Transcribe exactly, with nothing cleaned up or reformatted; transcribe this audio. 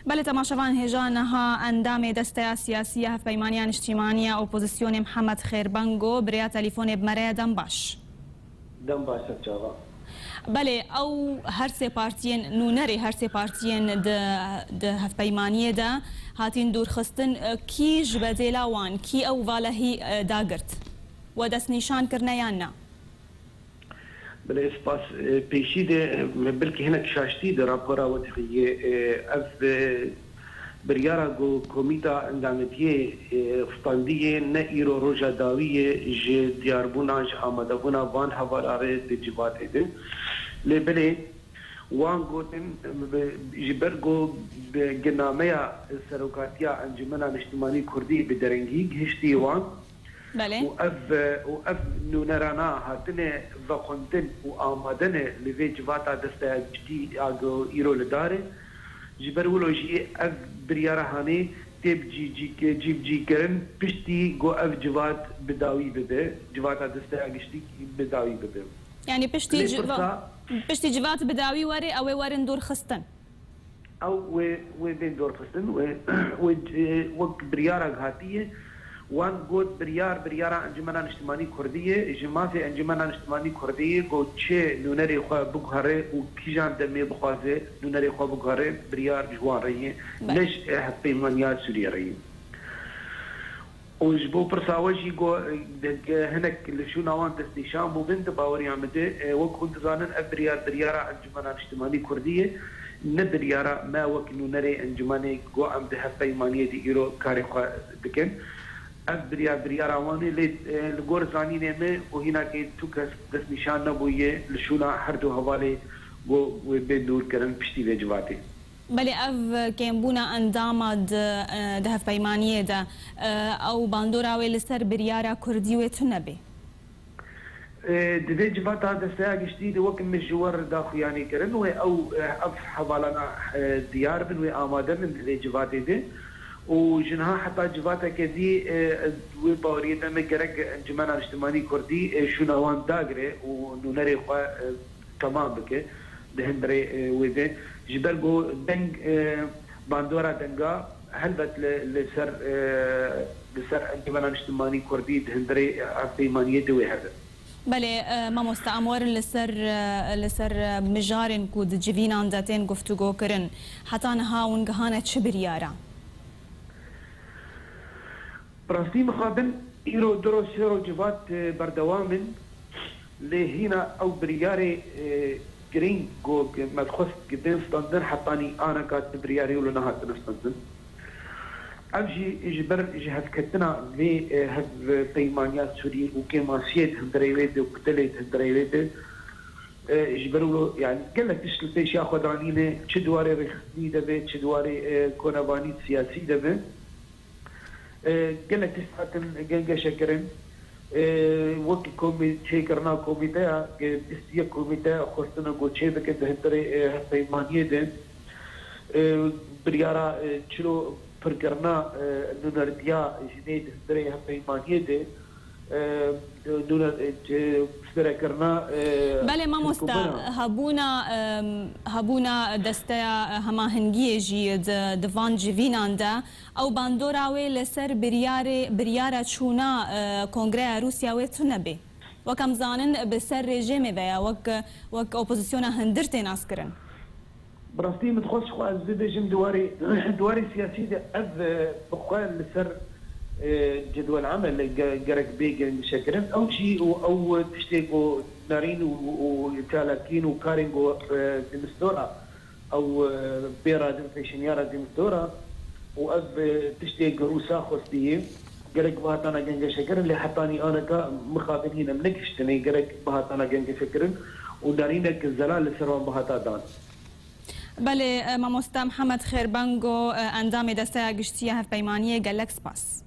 Belê temaşevan, hêja niha endamê Desteya Siyasî ya Hevpeymaniya Niştîmanî ya Opozisyonê Mihemed Xêrbengo bi rêya telîfonê bi me re ye. Dem baş. Dem baş, ser çava. Belê, ew her sê partiyên, nûnerê her sê partiyên di, di hevpeymaniyê de hatîn dûrxistin. Kî ji bedêla wan, kî ew valehî, e, dagirt? We destnîşan kirine yan na? Belê, spas. E, pêşî de, e, me belkî hinek şaştî di rapora we de ye. E, ev, e, biryara ku Komîta Endametiyê, e, standî ye, ne îro roja dawî ye ji diyarbûna, ji amadebûna van hevala re di civatê de. Lê belê, wan gotin, e, ji ber ku bi, bi nameya Serokatiya Encûmena Niştimanî Kurdî bi derengî gihiştî wan, Belê. Û ev, û ev nûnerana hatine vexwendin û amade ne li vê civata Desteya Giştî ya ku îro li dar e. Ji ber wilo jî ev biryara hanê tê bi cî-, cî-, cîbicîkirin piştî ku ev civat bi dawî bibe, civata Desteya Giştî bi dawî bibe. Yanî piştî Lê civa-, pirsa piştî civat bi dawî were, ew ê werin dûrxistin. Ew wê, wê bên dorxistin, wê, wê, e, wek biryarek hatiye. Wan got, biryar, biryara Encumena Niştimanî Kurdî ye. Ji mafê Encumena Niştimanî Kurdî ye, got, çi nûnerê xwe biguhere û kîjan demê bixwaze nûnerê xwe biguhere, biryar ji wan re ye. Belê. Ne ji, e, Hevpeymaniya Sûriyê re ye. Û ji bo pirsa we jî got, e, hinek li şûna wan destnîşan bûbin, di baweriya min de, e, wek hûn dizanin, ev biryar, biryara Encumena Niştimanî Kurdî ye, ne biryara me wek nûnerê encûmenê ku em di hevpeymaniyê de îro karê xwe dikin. Ev biryar, biryara wan e, lê, e, li gor zanînê min û hînakê tu kes destnîşan nebûye li şûna her du hevalê ku wê bên dûr kirin piştî vê civatê. Belê, ev kêmbûna endama di, e, di hevpeymaniyê de, e, ew bandora wê li ser biryara kurdî wê tune bê? E, di vê civata Desteya Giştî de wek min ji we re daxuyanî kirin, wê ew, e, ev hevalana, e, diyar bin, wê amade bin di vê civatê de. Û ji niha heta civateke dî, e, wê baweriyê de me gerek Encumena Niştimanî Kurdî, e, şûna wan dagire û nûnerê xwe, e, temam bike di hundirê, e, wê de. Ji ber ku deng, e, bandora denga helbet li, li ser, e, li ser Encumena Niştimanî Kurdî di hundirê, e, hevpeymaniyê de wê hebe. Belê, e, mamoste, em werin li ser, e, li ser, e, mijarên ku di civînan de tên guftûgo kirin. Heta niha hûn gihane çi biryara? Bi rastî mixabin îro du roj sê roj civat, e, berdewam in. Lê hîna ew biryarê, e, girîng ku me dixwest ki bên standin hetanî aneka ti biryarê wilo nehatine standin. Ev jî ji ber ji hevketina vê, e, hevpeymaniya Sûriyê û kêmasiyê di hundirê wê de û kutelê di hundirê wê de, e, ji ber wilo, yani gelek tişt li pêşiya xwe danîne, çi di warê rêxistinî de be, çi di warê, e, konevanî siyasî de be. E, gelek tişt hatin gengeşekirin. E, wekî komî-, çêkirina komîteya, e, bîst û yek komîte xwestine ku çêbikin di hundirê, e, hevpeymaniyê de. E, biryara, e, çilo pirkirina, e, nûnertiya jinê di hundirê hevpeymaniyê de, e, nûner-, e, pirsgirêkirina, e, Belê mamoste, çirkûbera. Hebûna, e, hebûna desteya, e, hemahengiyê jî di, di van civînan de, ew bandora wê li ser biryarê, biryara çûna, e, Kongreya Rûsya wê tune bê. Wek em zanin, bi ser rejîmê ve ye, wek, wek opozisyona hundir tê naskirin. Bi rastî min dixwest ji xwe ez bibêjim di warê, di warê siyasî de ev, e, bi xwe li ser, e, cedwel emel ge-, gerek bê genişekirin. Ew jî û ew tiştê ku nerîn û, û çalakîn û karên ku, e, di mistora ew, e, bê radin pêşinyara di mistora û ev, e, tiştê ku Rûsa xwestiye gerek bihatana gengeşekirin, lê hetanî aneka mixabin hîn em nekiştine gerek bihatana gengeşekirin û nerînek zelal li ser wan bihata dan. Belê, e, mamoste Mihemed Xêrbengo, e, endamê Desteya Giştî ya Hevpeymaniyê, gelek spas.